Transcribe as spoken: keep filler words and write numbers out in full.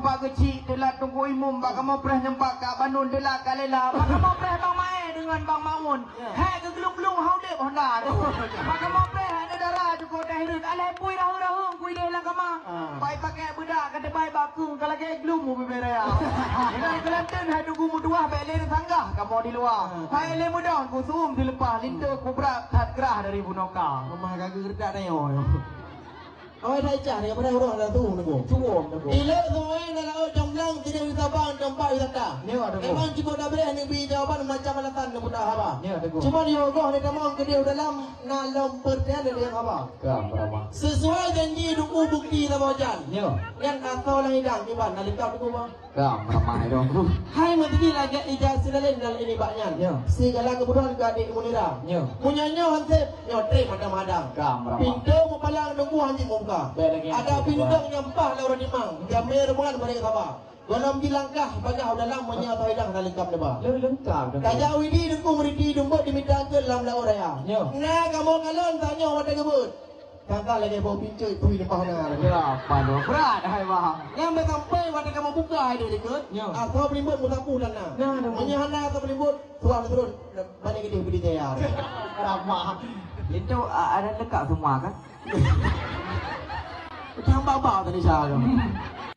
Pak Geuchik, teulat Teungku Imum, bak kamoe preh nyoe bak Kak Banun, teulat Kak Lela, bak kamoe preh Bang Mae deungon Bang Maun. Ya. Hai, geuglung-glung hau deb Honda. Bak kamoe preh hai dara cuko teh rut, alah pui rahu-rahu kui deh lam kama. Ah. Pai pakai bedak ka tebai bakung ka lagèe glum u bibèe raya. Ngon keulanteun hai Teungku meutuah bèk lé neusanggah kamoe di luwa. Ah. Hai lé meudong ku suum sileupah linto ku brat that grah dari bunoe ka. Memang ka geuredak nyoe. Awai that cah ni, apa dah urang dah tu, Teungku? Cukup, Teungku. Ilok sungai na laôt Comblang, sideh di Sabang, teumpat wisata. Ya, Teungku. Memang cukup dah breh neubi jawaban macam alasan neupeugah haba. Ya, Teungku. Cuma di Ogoh ni tamong keudeh dalam na lom peurtian dari haba. Ka, berapa? Sesuai janji Teungku bukti saboh jan. Ya. Nyan asoe lam idang, iban na leungkap, Teungku, bang. Ka, meureumaih dong. Hai meuteugi lagèe ija silalén dalam ini bak nyan. Ya. Sigala keubutuhan keu adék Munira. Ya. Meunyoe nyoe hansép, nyoe trép mata madang. Ka, meureumaih. Pintoe meupalang nunggu hanjeuet meubuka. Baik lagi. Ada bintang nyang paih lawan dimang. Jamé rumohan bari saba. Gohlom jilangkah bagah u dalam meunyoe teuhidang hana leungkap neuba. Leu-, leungkap dah. Tajak Widi Teungku meuriti dumbok dimita keue lam laôt raya. Ya. Na kamoe kalon tanyoe watèe geubeuet. Tangka lagèe bau pincéuk tui leupah na. Ya, padu. Brat hai, bah. Nyang meusampai watèe kamoe buka hai deh likot. Ya. Asoe peulimbot meusapu dan na. Nah, nah. Meunyoe hana asoe peulimbot, tuah turun balik keudeh budi jaya. Ramah. Itu, a-, ada lekat semua kan? Utang baba tadi saya.